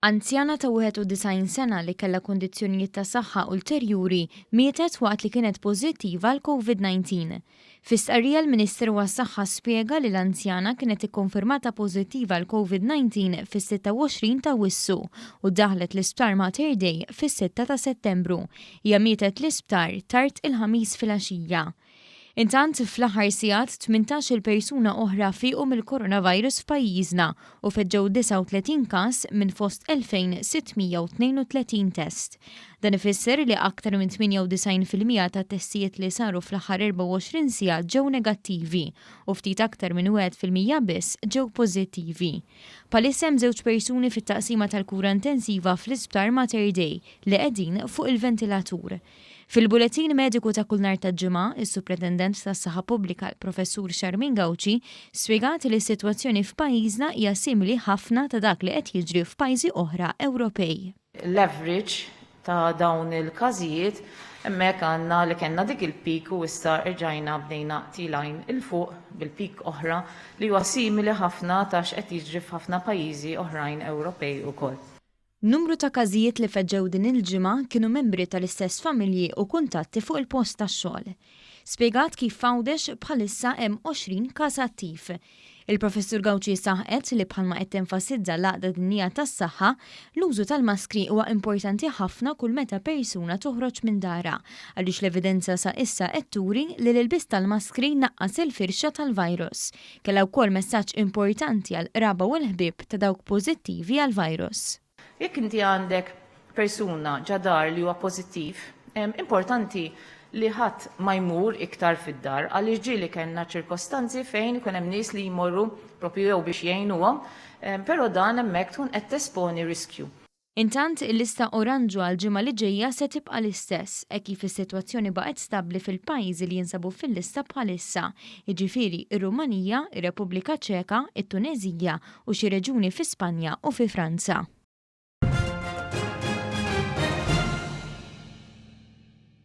Anzjana ta' 91 sena li kellha kundizzjonijiet ta' saħħa ulterjuri mietet waqt li kienet pożittiva għal Covid-19. Fi stqarrija l-Ministeru għas-Saħħa spjega li l-anzjana kienet ikkonfermata pożittiva għal Covid-19 fis-26 ta' Awwissu u ddaħħlet l-Isptar Mater Dei fis-sitta ta' Settembru. Hija mietet l-isptar tard il-Ħamis filgħaxija. Intant, fl-aħħar sigħat, 18-il persuna oħra fiequ mill-coronavirus f'pajjiżna u feġġew 39 każ minn fost 2,632 test. Dan ifisser li aktar minn 98% tat-testijiet li saru fl-aħħar 24 siegħa ġew negattivi u ftit aktar minn 1% biss ġew pożittivi. Bħalissa hemm żewġ persuni fit-taqsima tal-kura intensiva fl-Isptar Mater Dei li qegħdin fuq il-ventilatur. Fil-Bulletin Mediku ta' kull nhar ta' Ġimgħa, is-Supretendent tas-Saħħa Pubblika l-Professur Charmaine Gauci spjegat li s-sitwazzjoni f'pajjiżna hija simili ħafna ta' dak li qed jiġri f'pajjiżi oħra Ewropej. L-average ta' dawn il-każijiet hemmhekk għandna li kellna dik il-peak u issa rġajna bdejna tilgħin 'il fuq bil-peak oħra li huwa simili ħafna ta' x'qed jiġri f'ħafna pajjiżi oħrajn Ewropej ukoll. Numru ta' każijiet li feġġew din il-ġimgħa kienu membri tal-istess familji u kuntatti fuq il-post tax-xogħol. Spjegat kif f'Għawdex bħalissa hemm 20 każ attiv. Il-Professur Gauci saħqet li bħalma qed tenfasizza l-Għaqda Dinjija tas-Saħħa, l-użu tal-maskri huwa importanti ħafna kull meta persuna toħroġ minn darha għaliex l-evidenza sa issa qed turi li l-ilbies tal-maskri jnaqqas il-firxa tal-virus. Kellha wkoll messaġġ importanti għall-qraba u l-ħbieb ta' dawk pożittivi għall-virus. Jekk inti għandek persuna ġa dar li huwa pożittiv, importanti li ħadd ma jmur iktar fid-dar għaliex ġieli kellna ċirkostanzi fejn ikun hemm nies li jmorru propju jew biex jgħinuhom, però dan hemmhekk tkun qed tesponi riskju. Intant, il-lista oranġo għall-ġimgħa li ġejja se tibqa' l-istess, hekk kif is-sitwazzjoni baqgħet stabbli fil-pajjiżi li jinsabu fil-lista bħalissa, jiġifieri r-Rumanija, ir-Repubblika Ċeka, it-Tuneżija u xi reġuni fi Spanja u fi Franza.